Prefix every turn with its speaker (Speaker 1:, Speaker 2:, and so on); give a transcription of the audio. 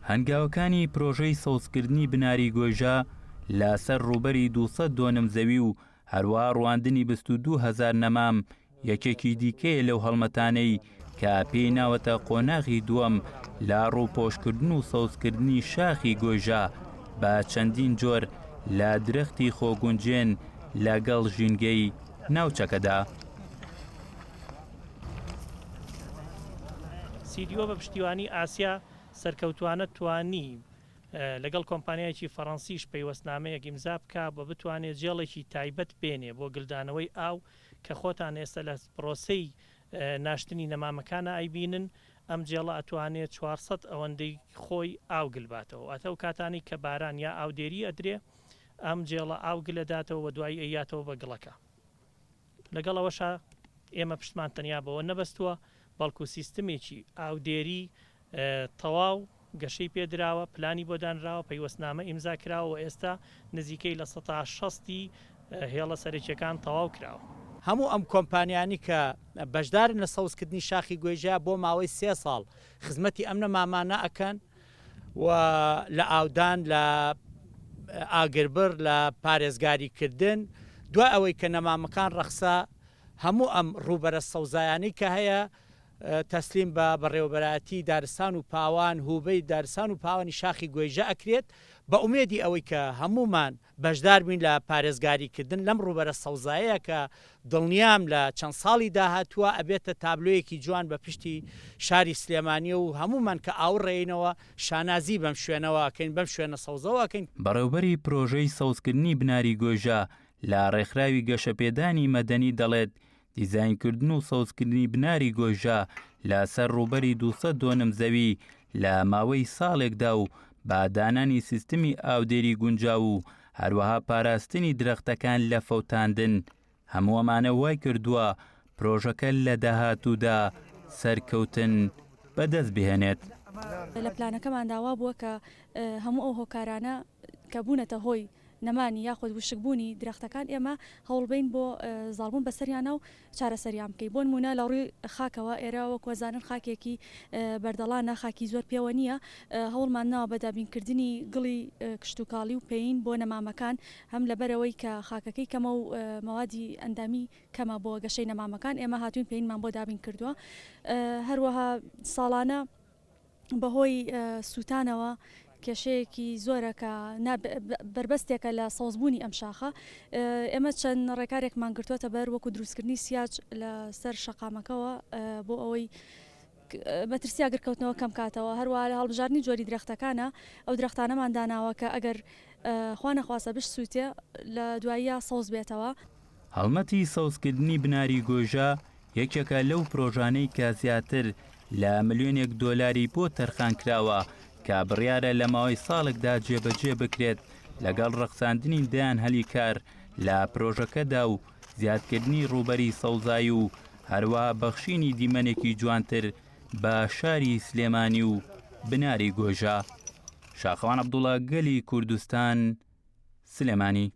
Speaker 1: هەنگاوەکانی پرۆژەی سەوزکردنی بناری گۆیژە لە سەر ڕووبەری 200 دۆنم زەوی و هەروەها ڕواندنی 22 هەزار نەمام یەکێکی دیکەیە لەو هەڵمەتانەی کە پێی ناوەتە قۆناغی دووەم لە ڕووپۆشکردن و سەوزکردنی شاخی گۆیژە بە چەندین جۆر لە درەختی خۆگونجێن لەگەڵ ژینگەی ناوچەکەدا.
Speaker 2: CDO بە پشتیوانی ئاسیا سەرکەوتوانە توانی لەگەڵ کۆمپانیایەکی فەڕەنسیش پەیوەستنامەیەک ئیمزا بکا و بتوانێ جێڵێکی تایبەت بێنێ بۆ گلدانەوەی ئاو کە خۆتان ئێستا لە پرۆسەی ناشتنی نەمامەکانا ئەیبینن، ئەم جێڵە ئەتوانێ 400 ئەوەندەی خۆی ئاو گل باتەوە واتە ئەو کاتانەی کە باران یا ئاودێری ئەدرێ ئەم جێڵە ئاو گل ئەداتەوە و دوایی ئەیاتەوە بە گڵەکە. لەگەڵ ئەوەشا ئێمە پشتمان تەنیا بەوە نەبەستووە، بەڵکو سیستمێکی ئاودێری تەواو گەشەی پێ دراوە، پلانی بۆ دانراوە، پەیوەستنامە ئیمزا کراوە و ئێستا نزیکەی 60% ی هێڵە سەرەکییەکان تەواو کراوە.
Speaker 3: هەموو ئەم کۆمپانیانەی کە بەشدارن لە سەوزکردنی شاخی گۆیژە بۆ ماوەی سێ ساڵ خزمەتی ئەم نەمامانە ئەکەن و لە ئاودان، لە ئاگربڕ، لە پارێزگاریکردن، دوای ئەوەی کە نەمامەکان ڕەخسا هەموو ئەم ڕووبەرە سەوزایانەی کە هەیە تەسلیم بە بەڕێوەبەرایەتی دارستان و پاوان هوبەی دارستان و پاوانی شاخی گۆیژە ئەکرێت بە ئومێدی ئەوەی کە هەموومان بەشدار بین لە پارێزگاری کردن لەم ڕووبەرە سەوزایەیە کە دڵنیام لە چەند ساڵی داهاتووە ئەبێتە تابلۆیەکی جوان بە پشتی شاری سلێمانیە و هەموومان کە ئاوڕ ئەیەینەوە شانازی بەم شوێنەوە ئەکەین بەم شوێنە سەوزەوە ئەکەین.
Speaker 1: بەڕێوبەری پرۆژەی سەوزکردنی بناری گۆیژە لە ڕێکخراوی گەشەپێدانی مەدەنی دەڵێت، دیزاینکردن و سەوزکردنی بناری گۆیژە لە سەر ڕووبەری 200 دۆنم زەوی لە ماوەی ساڵێکدا و بە دانانی سیستمی ئاودێری گونجاو و هەروەها پاراستنی درەختەکان لە فەوتاندن، هەموو ئەمانە وای کردووە پرۆژەکە لە داهاتوودا سەرکەوتن بەدەست بهێنێت.
Speaker 4: لە پلانەکەماندا وابووە کە هەموو ئەو هۆکارانە کە بوونەتە هۆی نەمانی یاخود وشکبوونی درەختەکان ئێمە هەوڵبەین بۆ زاڵبوون بەسەریانا و چارەسەریان بکەین بۆ نموونە لە ڕووی خاکەوە ئێرە وەک وەزانن خاکێکی بەردەڵانە خاکی زۆر پێوە نییە هەوڵمان ناوە بە دابینکردنی گڵی کشتوکاڵی و پەین بۆ نەمامەکان هەم لەبەرەوەی کە خاکەکەی کەمە و مەوادی ئەندامی کەمە بۆ گەشەی نەمامەکان ئێمە هاتوین پەینمان بۆ دابین کردووە هەروەها ساڵانە بەهۆی سووتانەوە کێشەیەکی زۆرە کە بەربەستێکە لە سەوزبوونی ئەم شاخە ئێمە چەند ڕێکارێکمان گرتووەتە بەر وەکو دروستکردنی سیاج لەسەر شەقامەکەوە بۆ ئەوەی مەترسی ئاگرکەوتنەوە کەم کاتەوە هەروە لە هەڵبژاردنی جۆری درەختەکانە ئەو درەختانەمان داناوە کە ئەگەر خوا نەخواستە بشسووتێ لە دواییە سەوز بێتەوە.
Speaker 1: هەڵمەتی سەوزکردنی بناری گۆیژە یەکێکە لەو پرۆژانەی کە زیاتر لە ملیۆنێک دۆلاری بۆ تەرخانکراوە کە بڕیارە لە ماوەی ساڵێکدا جێبەجێ بکرێت لەگەڵ ڕەخساندنی دەیان هەلی کار لە پرۆژەکەدا و زیادکردنی ڕووبەری سەوزایی و هەروەها بەخشینی دیمەنێکی جوانتر بە شاری سلێمانی و بناری گۆیژە. شاخەوان عەبدوڵا، گەلی کوردستان، سلێمانی.